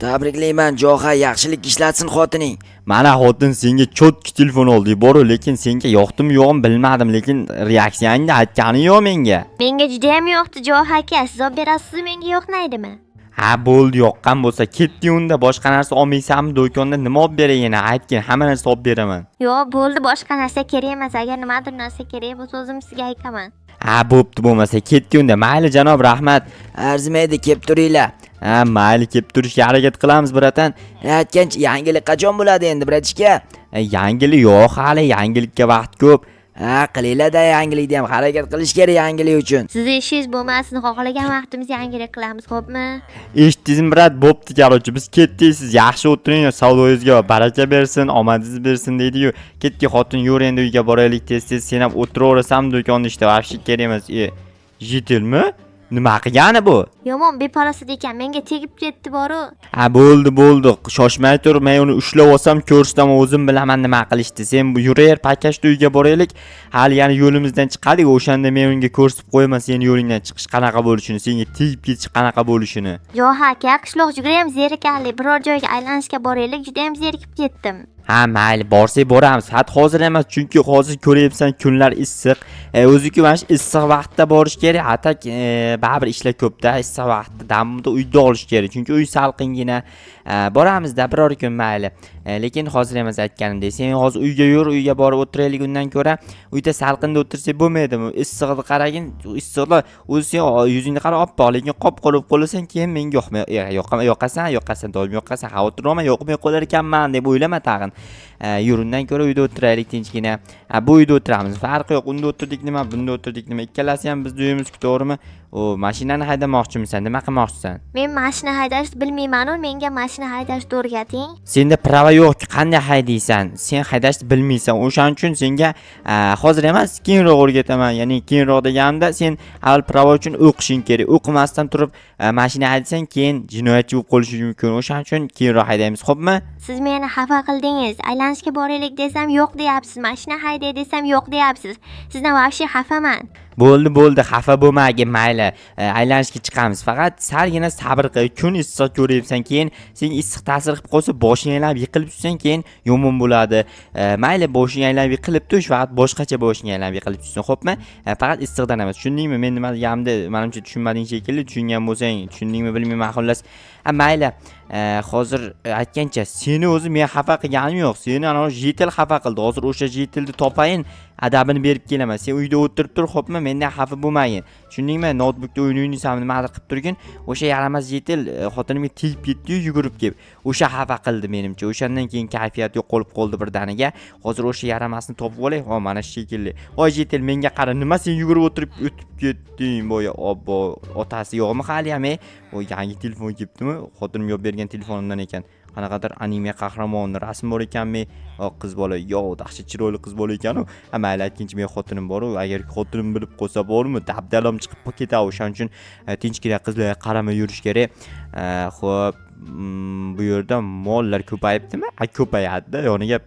Tabriklayman, Joha, yaxshilik ishlatsin xotining. Mana xotin, senga чётко telefon oldik boru, lekin senga yoqdimi, yo'qmi, bilmadim, lekin reaksiyangni aytganing yo'q menga. Menga judayam yoqdi, Joha aka. Siz olib berasiz, menga yoqmaydimi? Ha, bo'ldi, yoqqan bo'lsa ketdi unda. Boshqa narsa olmaysanmi do'konda? Nima olib beray yana, aytgin, hamma narsa olib beraman. Yo'q, bo'ldi, boshqa narsa kerak emas. Agar nimadir narsa kerak bo'lsa, o'zim sizga aytaman. Ha, bo'pti, bo'lmasa ketdi unda. Mayli, janob, rahmat. Arzimaydi, kelib turinglar. Ha, mayli, kelib turishga harakat qilamiz, братан. Aytgancha, yangilik qachon bo'ladi endi, братишка? Yangilik yo'q hali, yangilikka vaqt ko'p. Ha, qilinglar-da yangilikni ham, harakat qilish kerak yangilik uchun. Sizni ishingiz bo'lmasin, xohlagan vaqtimiz yangilik qilamiz, xo'pmi? Eshitdingizmi, брат? Bo'pti, короче, biz ketdik, siz yaxshi o'tiring, savdoyingizga baraka bersin, omadingiz bersin deydi-yu. Ketdik, xotin, yur endi, uyga boraylik tez tez. Sen ham o'tiraverasan do'konda, ishda вообще kerak emas. E, житель mi? Nima qilgani bu? Yomon beparasat ekan, menga tegib ketdi boru. Ha, bo'ldi, bo'ldi, shoshmay tur, men uni ushlab olsam, ko'rsataman, o'zim bilaman nima qilishni. Sen yuraver, pakashda uyga boraylik. Hali yana yo'limizdan chiqadik, o'shanda men unga ko'rsatib qo'yaman seni yo'lingdan chiqish qanaqa bo'lishini, senga tegib ketish qanaqa bo'lishini. Joha aka, qishloq judayam zerikarli. Biror joyga aylanishga boraylik, judayam zerikib ketdim. Ha, mayli, borsak boramiz, faqat hozir emas, chunki hozir ko'ryapsan, kunlar issiq. O'ziku mana shu issiq vaqtda borish kerak, а так baribir ishlar ko'pda, issiq vaqtda damda uyda olish kerak, chunki uy salqingina. Boramizda biror kun, mayli. Lekin hozir emas, aytganimdek, sen hozir uyga yur, uyga borib o'tiraylik. Undan ko'ra uyda salqinda o'tirsak bo'lmaydimi? Issig'ini qaragin, issiqda o'zi sen yuzingni qara, oppoq, lekin qop qora bo'lib qolasan keyin. Menga yoqmay yoqasan, yoqasan, doim yoqasan, xavotir olma, yoqmay qolar ekanman deb o'ylama tag'in. Yur, undan ko'ra uyda o'tiraylik tinchgina. Ha, bu uyda o'tiramiz, farqi yo'q, unda o'tirdik nima, bunda o'tirdik nima, ikkalasi ham bizni uyimiz-ku, to'g'rimi? O, mashinani haydamoqchimisan, nima qilmoqchisan? Men mashina haydashni bilmayman-u, menga mashina haydashni o'rgating. Senda права yo'q, qanday haydaysan? Sen haydashni bilmaysan, o'shaning uchun senga hozir emas, keyinroq o'rgataman. Ya'ni keyinroq deganimda, sen avval права uchun o'qishing kerak. O'qimasdan turib mashina haydasang, keyin jinoyatchi bo'lib qolishing mumkin. O'shaning uchun keyinroq haydaymiz, xo'pmi? Siz meni xafa qildingiz. Aylanishga boraylik desam, yo'q deyapsiz. Mashina hayday desam, yo'q deyapsiz. Sizdan вообще xafaman. Bo'ldi, bo'ldi, xafa bo'lmagin, mayli. Aylanishga chiqamiz, faqat salgina sabr qil. Kun issiq, ko'ryapsan, keyin senga issiq ta'sir qilib qolsa, boshing aylanib yiqilib tushsang, keyin yomon bo'ladi. Mayli, boshing aylanib yiqilib tush, faqat boshqacha boshing aylanib yiqilib tushsin, xo'pmi? Faqat issiqdan emas, tushundingmi? Men nima deganimni, manimcha, tushunmading shekilli. Tushungan bo'lsang, tushundingmi, bilmayman, xullas. Ha, mayli. Hozir aytgancha, seni o'zi men xafa qilganim yo'q, seni anavi житель xafa qildi. Hozir o'sha житель ni topayin, adabini berib kelaman. Sen uyda o'tirib tur, xo'pmi? Mendan xafa bo'lmagin, tushundingmi? Noutbukda o'yin o'ynaysanmi, nimadir qilib turgin. O'sha yaramas житель xotinimga tegib ketdiyu yugurib kelib, o'sha xafa qildi menimcha, o'shandan keyin kayfiyat yo'qolib qoldi birdaniga. Hozir o'sha yaramasni topib olay. Ho, mana shu shekilli. Voy, житель, menga qara, nima sen yugurib o'tirib o'tib ketding boya? Obbo, otasi yo'qmi haliyam? E, o, yangi telefon kelibdimi? Xotinim olib bergan telefonimdan ekan. Qanaqadir anime qahramoni rasm bor ekanmi? O, qiz bola yo, dahshat chiroyli qiz bola ekanu. Ha, mayli, aytguncha, men xotinim boru, agar xotinim bilib qolsa bormi, dabdalam chiqib ketadi. O'shaning uchun tinchgina, qizlarga qaramay yurish kerak. Xo'p, bu yerda mollar ko'payibdimi? Ha, ko'payadida, yoniga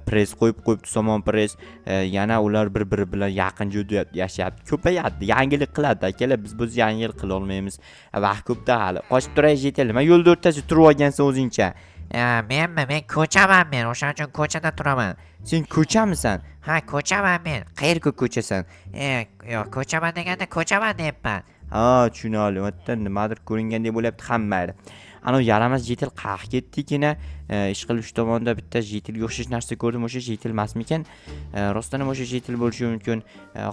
press qo'yib qo'yibdi, somon press. Yana ular bir biri bilan yaqin joyda yashayapti, ko'payadi, yangilik qiladi, akalar. Biz biz yangilik qilolmaymiz. Vaqt ko'pda hali. Qochib turay, житель, nima yo'lda o'rtasida turib olgansan o'zingcha? Menmi? Men ko'chaman men, o'shaning uchun ko'chada turaman. Sen ko'chamisan? Ha, ko'chaman men. Qayerga ko'chasan? E, yo'q, ko'chaman deganda ko'chaman deyapman. Ha, tushunarli. U yerda nimadir ko'ringandek bo'lyapti ham, mayli. Anavi yaramas житель qayerga ketdikina? Ishqilib, shu tomonda bitta житель ga o'xshash narsa ko'rdim. O'sha житель emasmikan? Rostdan ham o'sha житель bo'lishi mumkin.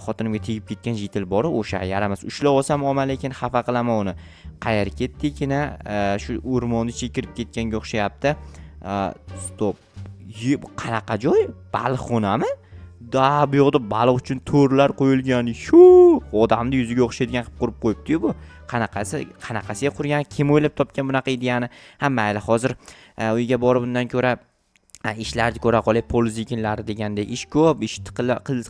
Xotinimga tegib ketgan житель boru, o'sha yaramas. Ushlab olsam olma, lekin xafa qilaman uni. Qayerga ketdikina? Shu o'rmonni ichiga kirib ketganga o'xshayapti. Стоп. Ye, bu qanaqa joy? Baliqxonami? Da, bu yoqda baliq uchun to'rlar qo'yilgan. Shu odamni yuziga o'xshaydigan qilib qurib qo'yibdi-yu bu. Qanaqasi, qanaqasiga qurgan? Kim o'ylab topgan bunaqa ideyani? Ha, mayli, hozir uyga borib undan ko'ra ishlarni ko'ra qolay, поле ekinlari degandek ish ko'p, ish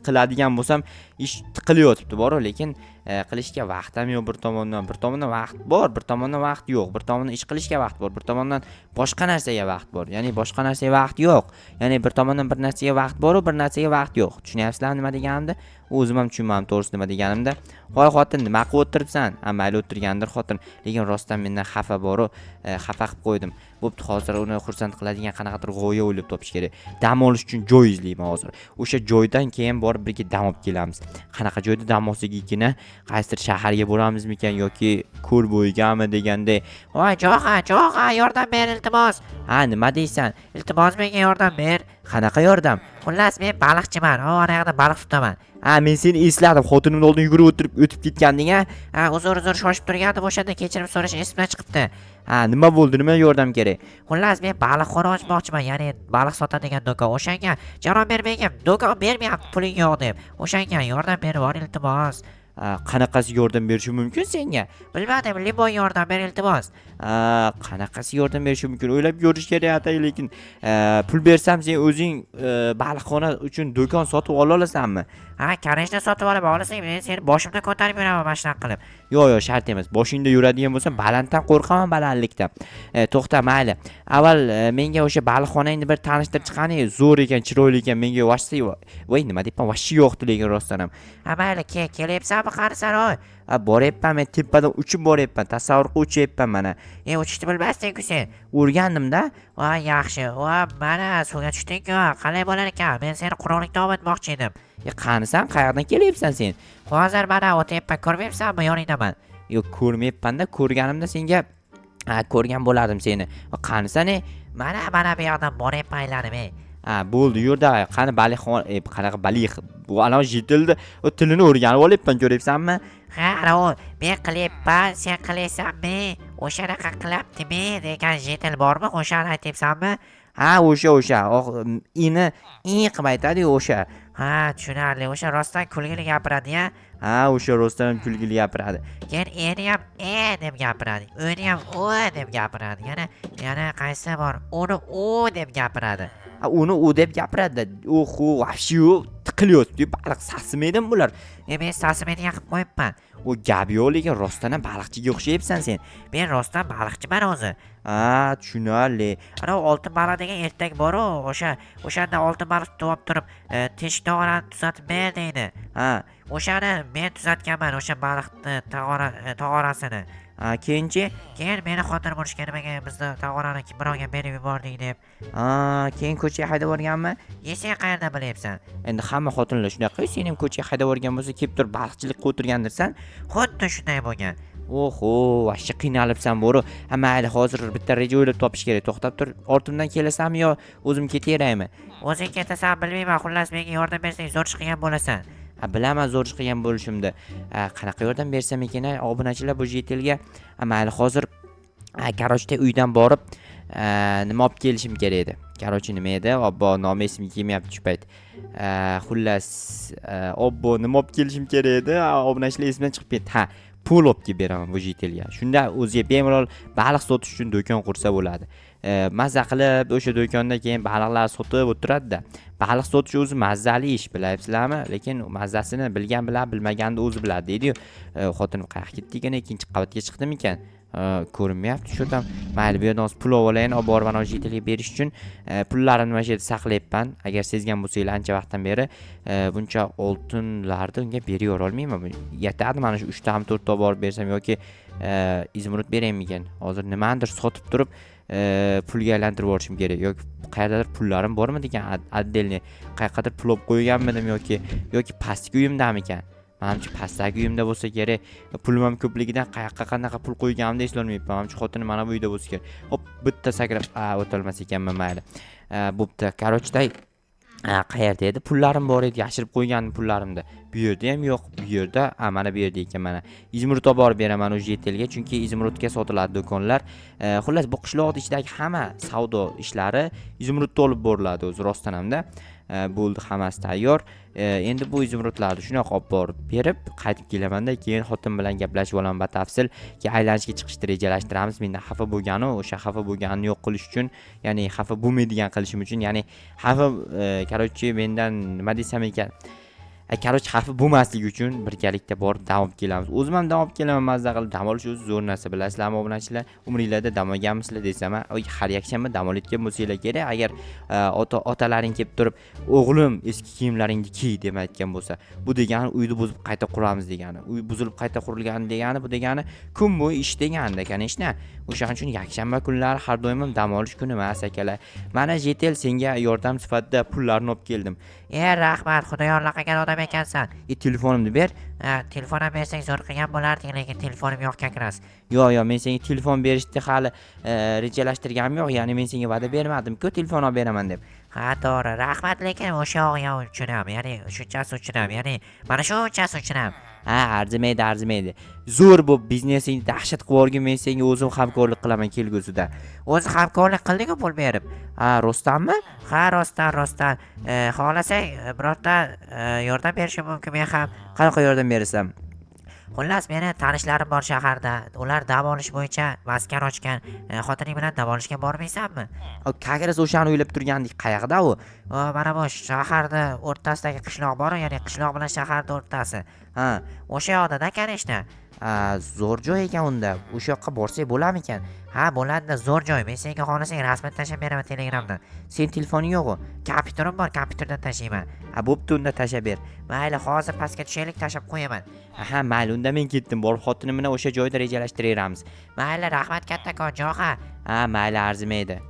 qiladigan bo'lsam, ish tiqilayotibdi boru, lekin Qilishga vaqt ham yo'q bir tomondan, bir tomondan vaqt bor, bir tomondan vaqt yo'q, bir tomondan ish qilishga vaqt bor, bir tomondan boshqa narsaga vaqt bor. Ya'ni boshqa narsaga vaqt yo'q. Ya'ni bir tomondan bir narsaga vaqt bor u bir narsaga vaqt yo'q. Tushunyapsizlarmi nima deganimni? O'zim ham tushunmadim to'g'risi nima deganimda. Voy xotin, nima qilib o'tiribsan? Ha, mayli o'tirgandir xotin, lekin rostdan mendan xafa boru, xafa qilib qo'ydim. Bo'pti, hozir uni xursand qiladigan qanaqadir g'oya o'ylab topish kerak. Dam olish uchun joy izlayman hozir. O'sha joydan keyin borib birga dam olib kelamiz. Qanaqa joyda dam olsak ekan? Qaysidir shaharga boramizmikan yoki ko'l bo'yigami deganday. Voy jo'xa, jo'xa, yordam ber iltimos. Ha, nima deysan? Iltimos, menga yordam ber. Qanaqa yordam? Xullas, men baliqchiman. O, ana yoqda baliq tutaman. Ha, men seni esladim. Xotinimni oldin yugurib o'tirib o'tib ketganding a? Ha, uzr, uzr, shoshib turgandim, o'shanda kechirim so'rash esimdan chiqibdi. Ha, nima bo'ldi? Nima yordam kerak? Xullas, men baliqxona ochmoqchiman, ya'ni baliq sotadigan do'kon. O'shanga javob ber menga, do'kon bermayapti, puling yo'q deb. O'shanga yordam berib yubor iltimos. Ha, qanaqasi yordam berishi mumkin senga? Bilmadim, любой yordam ber iltimos. Ha, qanaqasi yordam berishi mumkin? O'ylab ko'rish kerak atay, lekin pul bersam sen o'zing baliqxona uchun do'kon sotib ola olasanmi? Ha, конечно, sotib olaman, olasang men seni boshimda ko'tarib yuraman mana shunaqa qilib. Yo'q, yo'q, shart emas. Boshingda yuradigan bo'lsam, balanddan qo'rqaman, balandlikdan. To'xta, mayli. Avval menga o'sha baliqxonangni bir tanishtirib chiqani, zo'r ekan, chiroyli ekan, menga вообще, voy, nima deyapman, вообще yo'qdi lekin rostdan ham. Ha, mayli, ke, kelyapsanmi, qanisan, oy? Ha, boryapman, men tepadan uchib boryapman. Tasavvur qil, uchyapman mana. E, uchishni bilmasding-ku sen. O'rgandimda. Voy, yaxshi. Voy, mana suvga tushding-ku. Qalay bo'lar ekan? Men seni quruqlikda ovutmoqchi edim. E, qanisan, qayerdan kelyapsan sen? Hozir mana o'tyapman, ko'rmayapsanmi, yoningdaman. Yo'q, ko'rmayapman-da, ko'rganimda senga, ha, ko'rgan bo'lardim seni. Qanisan, e? Mana, mana bu yoqdan boryapman aylanib, ey. Ha, bo'ldi, yur давай. Qani baliqxona, e, qanaqa baliq? Bu anavi житель ni, u tilini o'rganib olyapman, ko'ryapsanmi? Ha, ana u men qilyapman, sen qilyapsanmi? O'shanaqa qilyaptimi degan житель bormi? O'shani aytyapsanmi? Ha, o'sha, o'sha. Oh, ini i qilib aytadi-yu o'sha. Ha, tushunarli. O'sha rostdan kulgili gapiradi-ya. Ha, o'sha rostdan ham kulgili gapiradi. Keyin eni ham e deb gapiradi. Uni ham o deb gapiradi. Yana qaysi bor? Uni u deb gapiradi. Ha, uni u deb gapiradi. Oho, вообще tiqilyapti. Baliq sasimaydimi bular? E, men sasimaydigan qilib qo'yibman. U gap yo'q, lekin rostdan ham baliqchiga o'xshayapsan sen. Men rostdan baliqchiman o'zi. Ha, tushunarli. Ana u oltin baliq degan ertak bor-u, o'shanda oltin baliq tutib olib turib, teshik tog'orani tuzatib ber deydi. Ha, O'shani men tuzatganman, o'sha baliqni tog'orasini. Ha, keyinchi? Keyin meni xotinim urishga nimaga bizni tog'orani birovga berib yubording deb. Ha, keyin ko'chaga haydab yuborganmi? E, sen qayerdan bilyapsan? Endi hamma xotinlar shunaqa, sen ham ko'chaga haydab yuborgan bo'lsa, kelib turib baliqchilik qilib o'tirgandirsan. Xuddi shunday bo'lgan. Oho, вообще qiynalibsan bo'ru. Ha, mayli, hozir bitta reja o'ylab topish kerak. To'xtab tur, ortimdan kelasanmi yo o'zim ketaveraymi? O'zing ketasan, bilmayman, xullas menga yordam bersang zo'r chiqgan bo'lasan. Ha, bilaman zo'r chiqgan bo'lishimni. Ha, qanaqa yordam bersam ekan, obunachilar bu житель ga? Ha, mayli, hozir, ha, короче, uydan borib, nima olib kelishim kerak edi. Короче, nima edi? Obbo, nomi esimga kelmayapti shu payt. Xullas, obbo, nima olib kelishim kerak edi? Ha, obunachilar, esimdan chiqib ketdi. Ha, pul olib kelib beraman bu житель ga. Shunda o'ziga bemalol baliq sotish uchun do'kon qursa bo'ladi. Mazza qilib o'sha do'konda keyin baliqlar sotib o'tiradi-da. Baliq sotish o'zi mazzali ish, bilyapsizlarmi? Lekin mazzasini bilgan biladi, bilmaganni o'zi biladi deydi-yu. Xotinim qayerga ketdi ekan? Ikkinchi qavatga chiqdimikan? Ko'rinmayapti shu tam. Mayli, bu yerdan hozir pul olib olayin, olib borib ana житель ga berish uchun. Pullarimni mana shu yerda saqlayapman. Agar sezgan bo'lsanglar, ancha vaqtdan beri buncha oltinlarni unga berib olmayman. Yetadi mana shu 3 tami 4 ta olib borib bersam yoki изумруд beraymikan? Hozir nimanidir sotib turib pulga aylantirib yuborishim kerak yoki qayerdadir pullarim bormi degan, отдельный qayoqqadir pul olib qo'yganmidim yoki pastki uyimdamikan? Manimcha, pastdagi uyimda bo'lsa kerak. Pulim ham ko'pligidan qayoqqa qanaqa pul qo'yganimni eslolmayapman. Manimcha, xotinim mana bu uyda bo'lsa kerak. Hop, bitta sakrab o'tolmas ekanman, mayli. Bo'pti. Короче, qayerda edi? Pullarim bor edi, yashirib qo'ygandim pullarimni. Bu yerda ham yo'q, bu yerda, a, mana bu yerda ekan mana. Изумруд olib borib beraman u житель ga, chunki изумруд ga sotiladi do'konlar. Xullas, bu qishloqni ichidagi hamma savdo ishlari изумруд da olib boriladi o'zi rostdan hamda. Bo'ldi, hammasi tayyor. Endi bu изумруд larni shunaqa olib borib berib, qaytib kelamanda, keyin xotin bilan gaplashib olaman batafsil, keyin aylanishga chiqishni rejalashtiramiz. Mendan xafa bo'lgani, o'sha xafa bo'lganini yo'q qilish uchun, ya'ni xafa bo'lmaydigan qilishim uchun, ya'ni xafa, короче, mendan nima desam ekan, Короче, xafa bo'lmaslik uchun birgalikda borib dam olib kelamiz. O'zim ham dam olib kelaman, mazza qilib. Dam olish o'zi zo'r narsa, bilasizlarmi, obunachilar? Umringlarda dam olganmisizlar desam, har yakshanba dam olayotgan bo'lsanglar kerak. Agar ota otalaring kelib turib, "O'g'lim, eski kiyimlaringni kiy" deb aytgan bo'lsa, bu degani uyni buzib qayta quramiz degani. Uy buzilib qayta qurilgani degani, bu degani kun bo'yi ish deganda, конечно. O'shaning uchun yakshanba kunlari har doim ham dam olish kuni emas, akalar. Mana, Jetel, senga yordam sifatida pullarni olib keldim. E, rahmat, xudo yorlaqagan odam ekansan. E, telefonimni ber. Ha, telefon ham bersang zo'r qilgan bo'larding, lekin telefonim yo'q как раз. Yo'q, men senga telefon berishni hali rejalashtirganim yo'q. Ya'ni men senga va'da bermadim-ku telefon olib beraman deb. Ha, to'g'ri, rahmat, lekin o'sha yog'i uchun ham, ya'ni shunchasi uchun ham, ya'ni mana shunchasi uchun ham. Ha, arzimaydi, arzimaydi. Zo'r bu biznesingni dahshat qilib yuborgin, men senga o'zim hamkorlik qilaman kelgusida. O'zi hamkorlik qilding-ku pul berib. Ha, rostdanmi? Ha, rostdan, rostdan. Xohlasang, birorta yordam berishim mumkin men ham. Qanaqa yordam berasan? Xullas, meni tanishlarim bor shaharda. Ular dam olish bo'yicha maskan ochgan. Xotining bilan dam olishga bormaysanmi? Как раз o'shani o'ylab turgandik. Qayerda u? O, mana bu shaharni o'rtasidagi qishloq bor, ya'ni qishloq bilan shaharni o'rtasi. Ha, O'sha yoqda-da, конечно. ha, zo'r joy ekan unda. O'sha yoqqa borsak bo'larmikan? Ha, bo'ladi, zo'r joy. Men senga xohlasang rasmini tashlab beraman Telegramdan. Sen telefoning yo'q-u? Kompyuterim bor, kompyuterdan tashlayman. Ha, bo'pti, unda tashlab ber. Mayli, hozir pastga tushaylik, tashlab qo'yaman. Aha, mayli, unda men ketdim. Borib xotinim bilan o'sha joyda rejalashtiramiz. Mayli, rahmat kattakon, jo'xa. Ha, mayli, arzimaydi.